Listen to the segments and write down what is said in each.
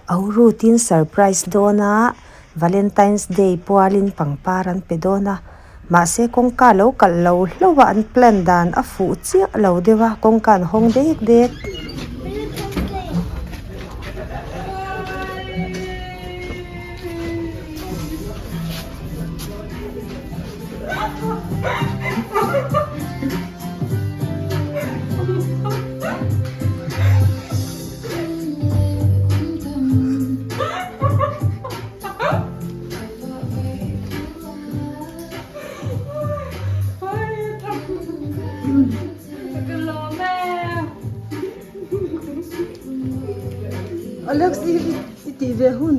Aurutin surprise dawn a, Valentine's Day pualin pangpar an pe dawn a, mahse kawngka lo kalh lo hlauh a an plan dan a fuh chiah lo deuh a, kawngka an hawng dek dek. Alex i i tih ve hun.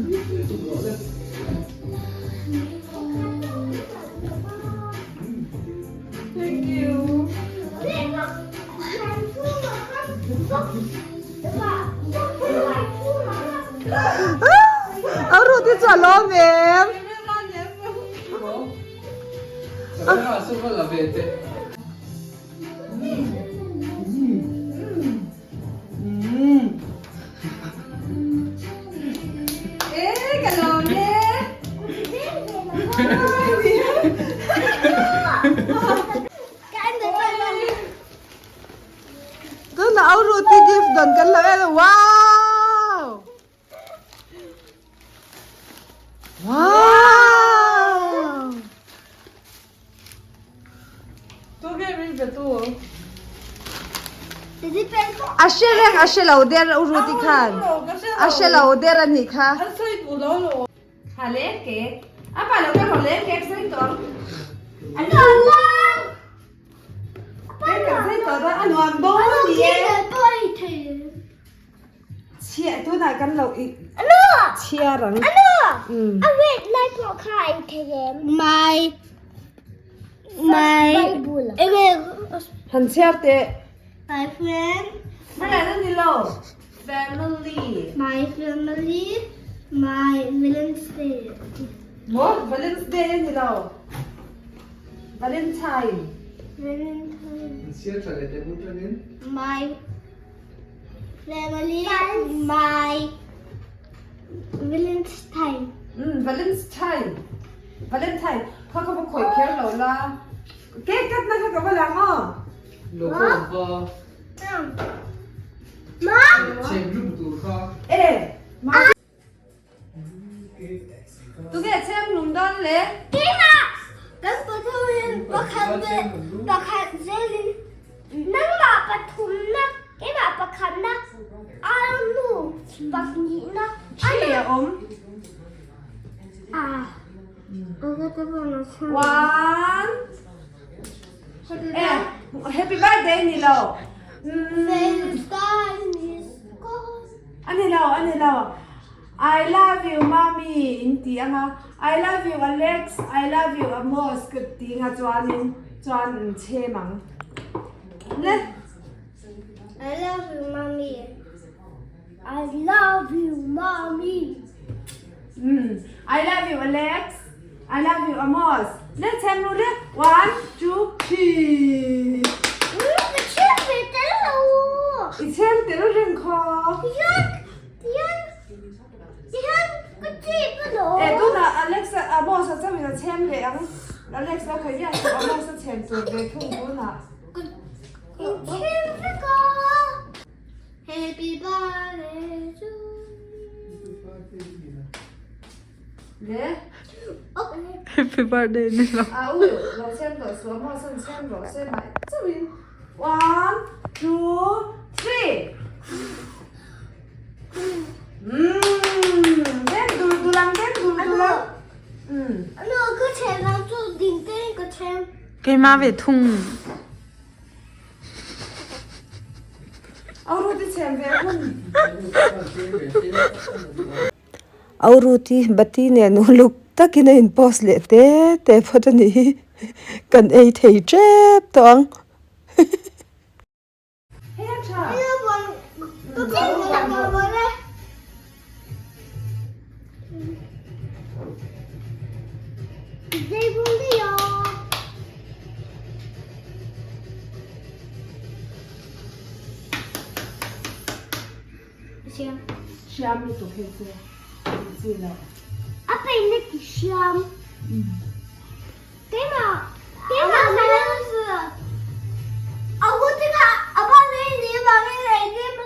Thank you. A ruti chu a lawm em? Tuna au ruti gift don kan lo en wow! Wow! A hre reng a hre lo der u Ruti khan a hre lo der a nih kha. Chhiah tunah kan lo i chhiar ang. A red lai pawh kha a ei thei em? My my Han chhiar teh. My friend. Friend a ni lo. Family. My family. My Valentine's Day. Maw Valentine's Day a ni lo. Valentine. Valentine. Chhiar tha leh teh bul tangin. My Family my Valentine. Valentine. Valentine. Kha kha va khawih kher lo la. Cake cut na kha ka va lang aw. Lo khaw ang pa. Ma. Chhem lum tur kha. E. Ma. Tunge chhem lum dawn le? Keimah! Kan pathum hin pakhat ve pakhat zelin nangmah pathumna keimah pakhatna arnu pahnihna Three a awm. Ah. One. Eh, happy birthday ni lo. A ni lo, a ni lo. I love you mommy in ti anga I love you Alex, I love you Amos ka ti anga chuanin chuan an chhem ang. Le. I love you mommy. I love you mommy. I love you Alex, I love you Amos. Le chhem lu le. One, two, three. Ka chhem ve tel lo. I chhem tel reng khaw. Tihian, tihian, tihian ka chip alawm. Eh tunah Alex Amos a chauhin a chhem leh ang. Alex lo khaih miah suh Amos a chhem tur ve thung tunah. Ka chhem vek a. Happy birthday to you. Le. Happy birthday ni lo. A u lo chhem tawh suh Amos an chhem rawh se mah chauhin. One, two, three. Umm den dur dur ang den dur dur ang. Umm. Ano ka chhem ang chu ding te ka chhem. Keimah ve thung. Auruti chhem ve hun. Auruti bati nen uluk takin a in post leh te te phawt a nih hi. Kan ei thei tep tawh ang. hriam lutuk hi chu tih chi loh. A paint na ti hriam. Keimah keimah a u te kha a pa nei ni vangin engkim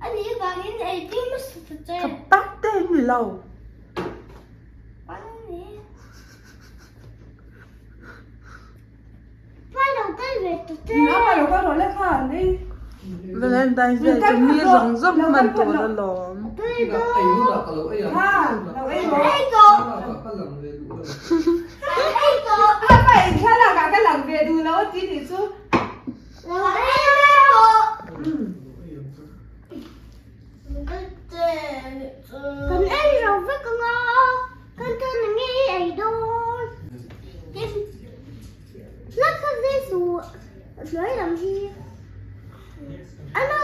a nih vangin engkim a sa ta che. Ka pa te ni lo. Pa ni. Pa lo kal ve ta che. A pa lo kal rawh le kha nei. Valentine's Day chu mi zawng zawng hman tur alawm. Ei hunah ka lo ei ang. Ha, lo ei rawh. Ei tawh. Ka lang ve duh lo. Ei tawh. A pa in thlalak ah ka lang ve duh lo a ti nih chu. Lo ei tawh. Kan ei ro vek anga kan tan nge i ei dawn. Lak kha ve suh hnuai lam hi. Ano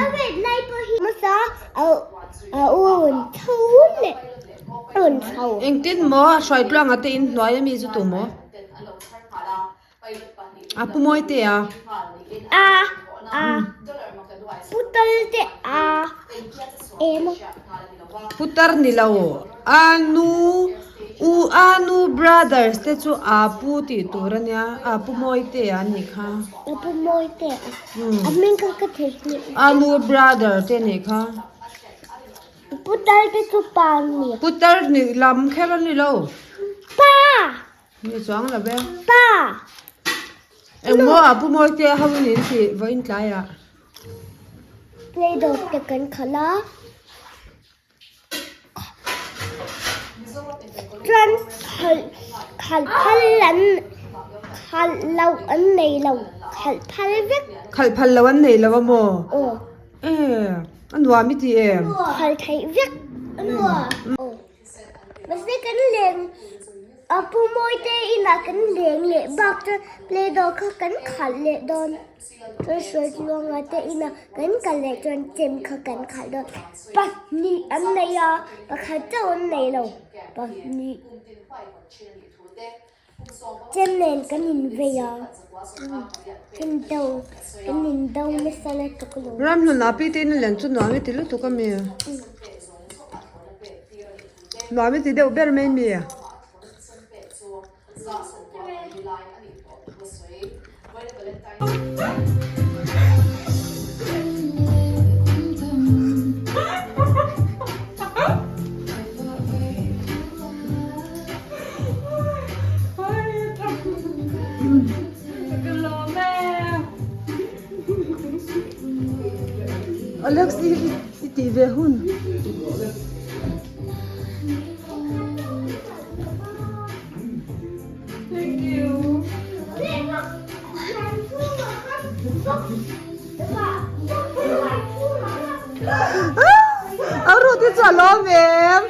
a red lai pawh hi. Hmasa a a un tho leh un chho. Engtin maw a hruai tluanga te in hnuai ami chu tu maw? A pu mawi te a. A a pu tal te a em. Pu tar ni lo a nu u a nu brothers te chu a pu tih tur a nia a pu mawi te a nih kha. A pu mawi te a a hming kha ka theihnghilh. A nu brother te nih kha. Pu tal te chu pa a ni. Pu tar ni lam kher a ni lo. Pa. Ni chuang lo ve. Pa! Engmaw a pu mawi te ho in in tih vawiin tlai ah. Play doh te kan khalh a. Chuan khalh khalh phal an khalh loh an nei lo khalh phal vek. Khalh phal loh an nei lo a maw? Aw. E a nuam i ti em? Khalh theih vek. Aw. Mahse kan leng a pu mawi te inah kan leng leh bak chuan play doh kha kan khalh leh dawn chuan Hruaitluanga te inah kan kal leh chuan chem kha kan khalh dawn pahnih an nei a pakhat chauh an nei lo pahnih. Chem nen kan invei a kan do kan indo nasa lutuk lo. Ramhlun ah pi te in a len chu nuam i ti lutuk a mi. Nuam i ti deuh ber mai mi. Alex i i tih ve hun. Thank you. A ru te chu a lawm em.